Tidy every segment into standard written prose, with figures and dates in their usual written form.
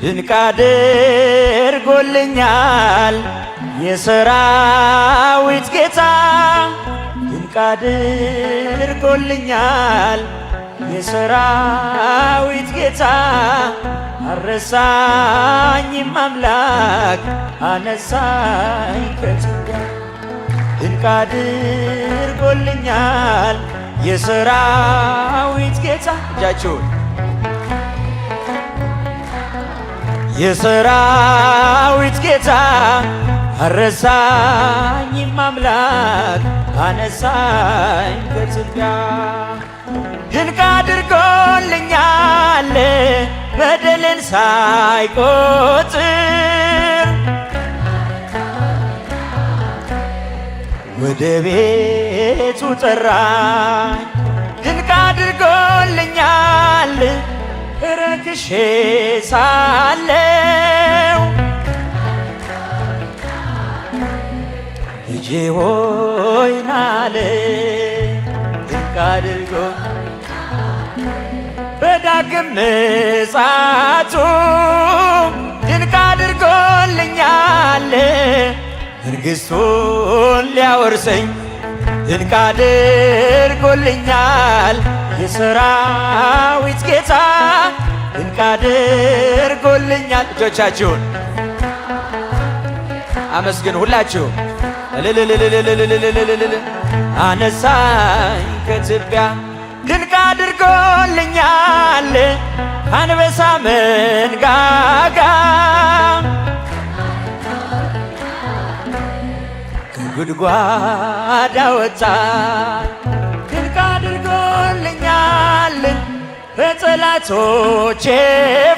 ድንቅ አድርጎልኛል የሰራዊት ጌታ፣ ድንቅ አድርጎልኛል የሰራዊት ጌታ፣ አረሳኝም አምላክ አነሳኝ ከትቢያ። ድንቅ አድርጎልኛል የሰራዊት ጌታ። እጃችሁን። የሰራዊት ጌታ፣ አረሳኝም አምላክ አነሳኝ ከትቢያ። ድንቅ አድርጎልኛል በደልን ሳይቆጥር፣ ወደ ቤቱ ጠራኝ። ድንቅ አድርጎልኛል ረክሼ ሳለው፣ ልጄ ሆይ ናለ። ድንቅ አድርጎ በዳግም ምጽአቱ ድንቅ አድርጎልኛል መንግሥቱን ሊያወርሰኝ፣ ድንቅ አድርጎልኛል የሰራዊት ጌታ፣ ድንቅ አድርጎልኛል። እጆቻችሁን አመስግኑ ሁላችሁ። እልልልልልልልልልልል። አነሳኝ ከትቢያ፣ ድንቅ አድርጎልኛል አንበሳ መንጋጋ ከጉድጓድ አወጣኝ። ድንቅ አድርጎልኛል በጠላቶቼ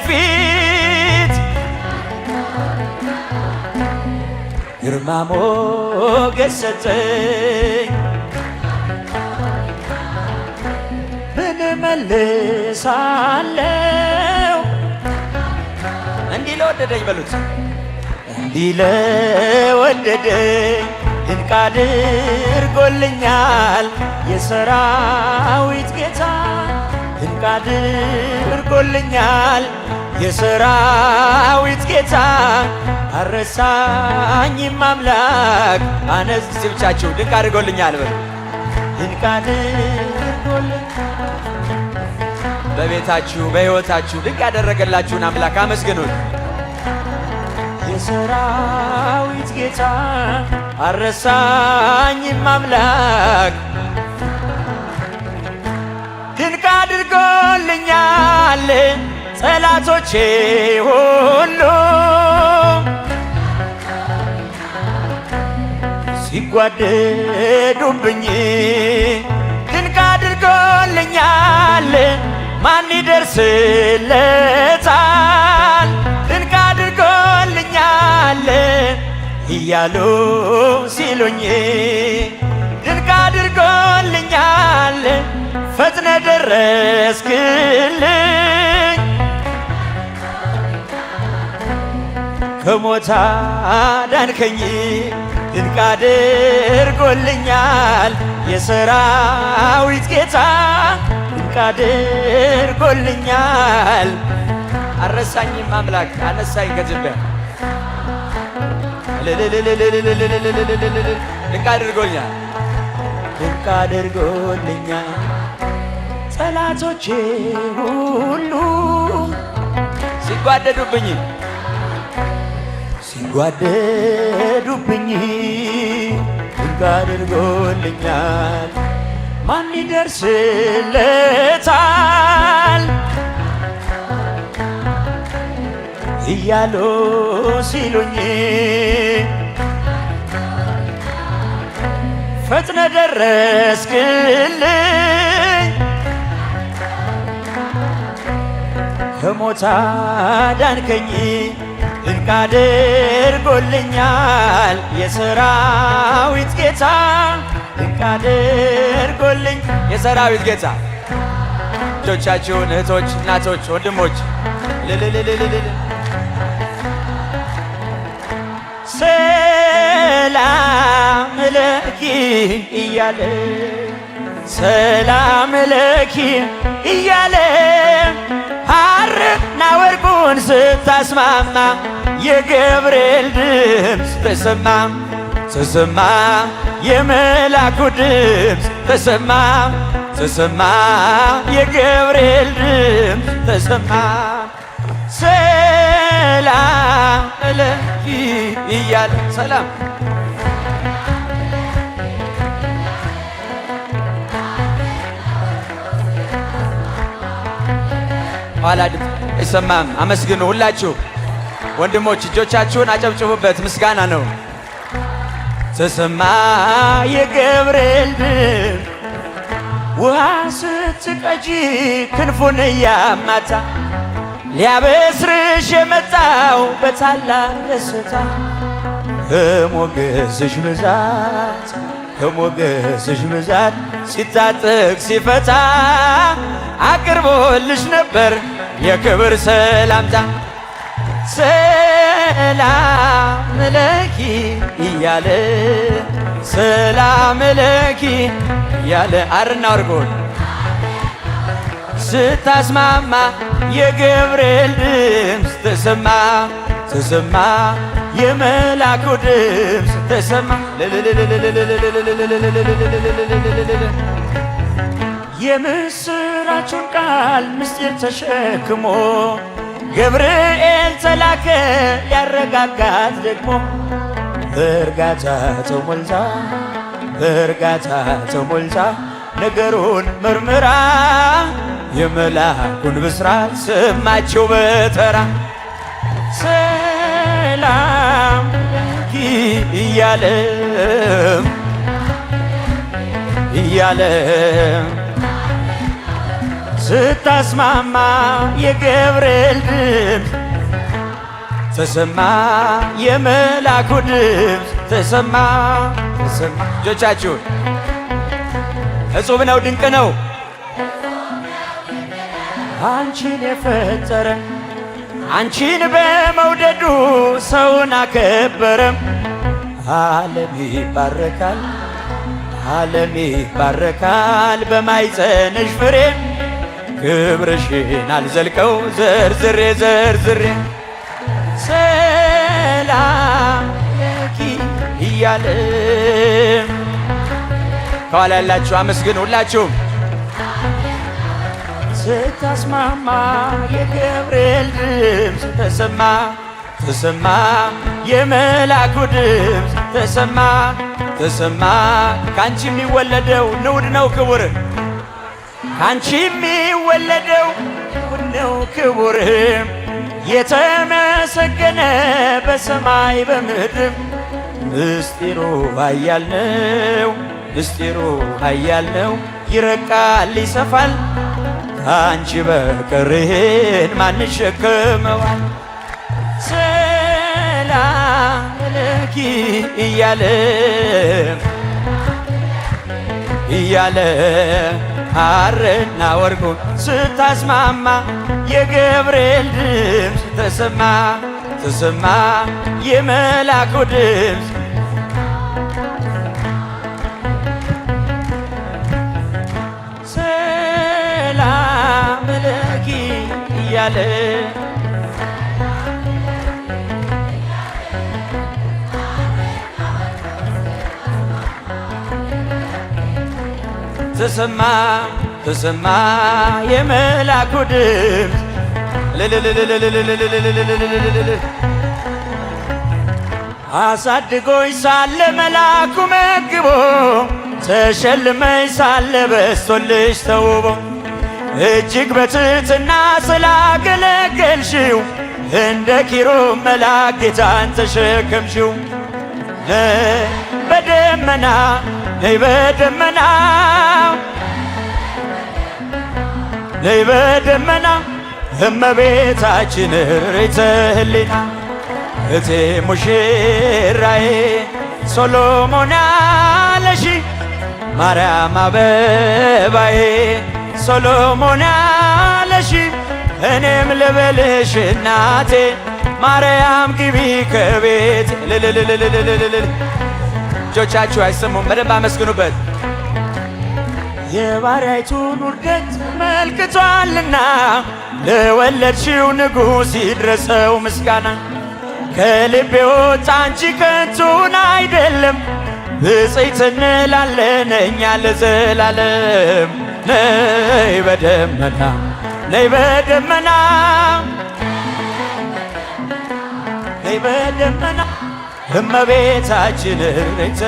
ፊት ግርማ ሞገስ ሰጠኝ። ምን እመልሳለሁ? እንዲህ ለወደደኝ በሉት። እንዲህ ለወደደኝ። ድንቅ አድርጎልኛል የሰራዊት ጌታ፣ ድንቅ አድርጎልኛል የሰራዊት ጌታ፣ አረሳኝም አምላክ አነስ እስቲ ብቻችሁ ድንቅ አድርጎልኛል በሉ። ድንቅ አድርጎልኛል። በቤታችሁ በሕይወታችሁ ድንቅ ያደረገላችሁን አምላክ አመስግኑት። የሰራዊት ጌታ፣ አረሳኝም አምላክ። ድንቅ አድርጎልኛል ጠላቶቼ ሁሉ ሲጓደዱብኝ፣ ድንቅ አድርጎልኛል ማን ይደርስለታል? ድንቅ አድርጎልኛል እያሉ ሲሉኝ፣ ድንቅ አድርጎልኛል ፈጥነ ደረስክልኝ፣ ከሞት አዳንከኝ። ድንቅ አድርጎልኛል የሰራዊት ጌታ፣ ድንቅ አድርጎልኛል። አረሳኝም አምላክ አነሳኝ ከትቢያ። እልልልልልልልልልልልልል። ድንቅ አድርጎልኛል። ድንቅ አድርጎልኛል ጠላቶቼ ሁሉ ሲጓደዱብኝ ሲጓደዱብኝ፣ ድንቅ አድርጎልኛል ማን ይደርስለታል እያሉ ሲሉኝ፣ ፈጥነ ደረስክልኝ፣ ከሞት አዳንከኝ። ድንቅ አድርጎልኛል የሰራዊት ጌታ፣ ድንቅ አድርጎልኝ የሰራዊት ጌታ። እጆቻችሁን እህቶች፣ እናቶች፣ ወንድሞች እልልልልልል። ሰላም ለኪ እያለ፣ ሰላም ለኪ እያለ ሐር ወርቁን ስታስማማ የገብርኤል ድምፅ ተሰማ ተሰማ የመላኩ ድምፅ ተሰማ ተሰማ የገብርኤል ድምፅ ተሰማ ሰላም ለኪ እያለ ሰላም ኋላ ድምፅ አይሰማም። አመስግኑ ሁላችሁ ወንድሞች፣ እጆቻችሁን አጨብጭቡበት። ምስጋና ነው። ተሰማ የገብርኤል ድምፅ ውሃ ስትቀጂ ክንፉን እያማታ ሊያበስርሽ የመጣው በታላቅ ደስታ ከሞገስሽ ብዛት ከሞገስሽ ብዛት ሲታጠቅ ሲፈታ አቅርቦልሽ ነበር የክብር ሰላምታ ሰላም ለኪ እያለ ሰላም ለኪ እያለ ሐርና ወርቁን ስታስማማ የገብርኤል ድምፅ ተሰማ ተሰማ የመላኩ ድምፅ ተሰማ የምስራቹን ቃል ምስጢር ተሸክሞ ገብርኤል ተላከ ሊያረጋጋት ደግሞ በእርጋታ ተሞልታ በእርጋታ ተሞልታ ነገሩን መርምራ የመላኩን ብስራት ሰማችው በተራ ሰላም ለኪ እያለ እያለ ስታስማማ የገብርኤል ድምፅ ተሰማ የመላኩ ድምፅ ተሰማ ተሰማ። እጆቻችሁን እጹብ ነው፣ ድንቅ ነው። አንቺን የፈጠረ አንቺን በመውደዱ ሰውን አከበረም። ዓለም ይባረካል ዓለም ይባረካል በማይጸንሽ ፍሬ ክብርሽን አልዘልቀው ዘርዝሬ ዘርዝሬ ሰላም ለኪ እያለ ከኋላ ያላችሁ አመስግኑ ሁላችሁም። ስታስማማ የገብርኤል ድምፅ ተሰማ ተሰማ የመላኩ ድምፅ ተሰማ ተሰማ ከአንቺ የሚወለደው ንዑድ ነው ክቡር፣ ካንቺ የሚወለደው ንዑድ ነው ክቡር የተመሰገነ በሰማይ በምድር ምስጢሩ ኃያል ነው ምስጢሩ ኃያል ነው ይረቃል ይሰፋል ከአንቺ በቀር ይሄን ማን ይሸከመዋል? ሰላም ለኪ እያለ እያለ ሐርና ወርቁን ስታስማማ የገብርኤል ድምፅ ተሰማ ተሰማ የመላኩ ድምፅ ሰላም ለኪ እያለ ተሰማ ተሰማ የመላኩ ድምፅ አሳድጎኝ ሳለ መላኩ መግቦ ተሸልመኝ ሳለ በስቶልሽ ተውቦ እጅግ በትሕትና ስላገለገልሽው እንደ ኪሩብ መልአክ ጌታን ተሸከምሽው። ነይ በደመና ነይ በደመና ነይ በደመና እመቤታችን ርዕይተ ሕሊና እቴ ሙሽራዬ ሶሎሞን አለሽ ማርያም አበባዬ ሶሎሞን አለሽ እኔም ልበልሽ እናቴ ማርያም ግቢ ከቤት ልልልልልልልልል እጆቻችሁ አይሰሙም። በደንብ አመስግኑበት። የባሪያይቱን ውርደት መልክቷልና ለወለድሽው ንጉሥ ይድረሰው ምስጋና። ከልቤ ወጣ እንጂ ከንቱን አይደለም፣ ብፅዕት እንላለን እኛ ለዘላለም። ነይ በደመና፣ ነይ በደመና፣ ነይ በደመና እመቤታችን ርይተ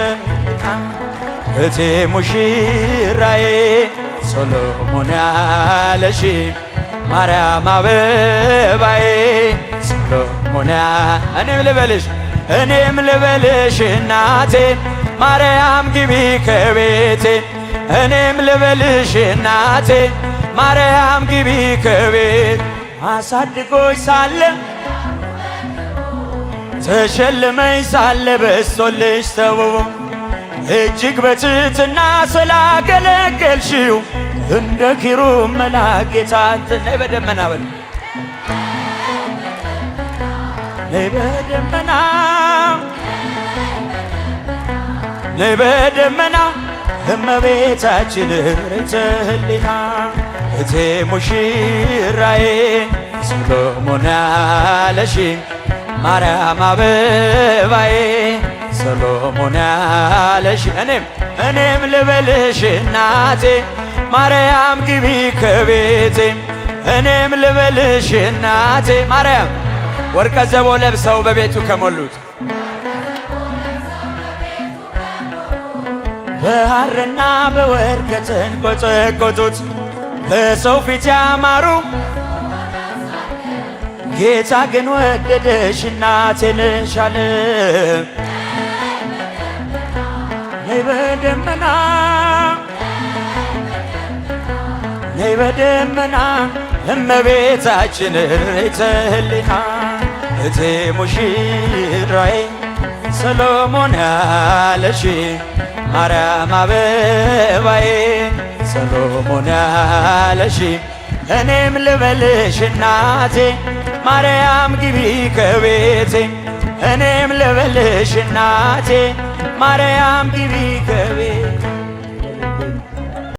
እቴ ሙሽራዬ ሶሎሞን ያለሽ ማርያም አበባዬ ሰሎሞን እኔም ልበልሽ፣ እኔም ልበልሽ እናቴ ማርያም ግቢ ከቤቴ፣ እኔም ልበልሽ እናቴ ማርያም ግቢ ከቤት። አሳድጎች ሳለ ተሸልመኝ ሳለ በስቶልሽ ተውቦ እጅግ በትሕትና ስላገለገልሽው እንደ ኪሩብ መልአክ ጌታን ነይ በደመና በል፣ ነይ በደመና፣ ነይ በደመና እመቤታችን ርኅተ ሕሊና እቴ ሙሽራዬ ሰሎሞን ያለሽ ማርያም አበባዬ ሰሎሞን ያለሽ እኔም እኔም ልበልሽ እናቴ ማርያም ግቢ ከቤቴ፣ እኔም ልበልሽ እናቴ ማርያም። ወርቀ ዘቦ ለብሰው በቤቱ ከሞሉት በሐርና በወርቅ ከተንቆጠቆጡት በሰው ፊት ያማሩ ጌታ ግን ወደደሽ እናቴ ነሽ አለ። ነይ በደመና፣ ነይ በደመና እመቤታችን ርኅተ ሕሊና እቴ ሙሽራዬ ሰሎሞን ያለሽ ማርያም አበባዬ ሰሎሞን ያለሽ እኔም ልበልሽ እናቴ ማርያም ግቢ ከቤቴ፣ እኔም ልበልሽ እናቴ ማርያም ግቢ ከቤቴ።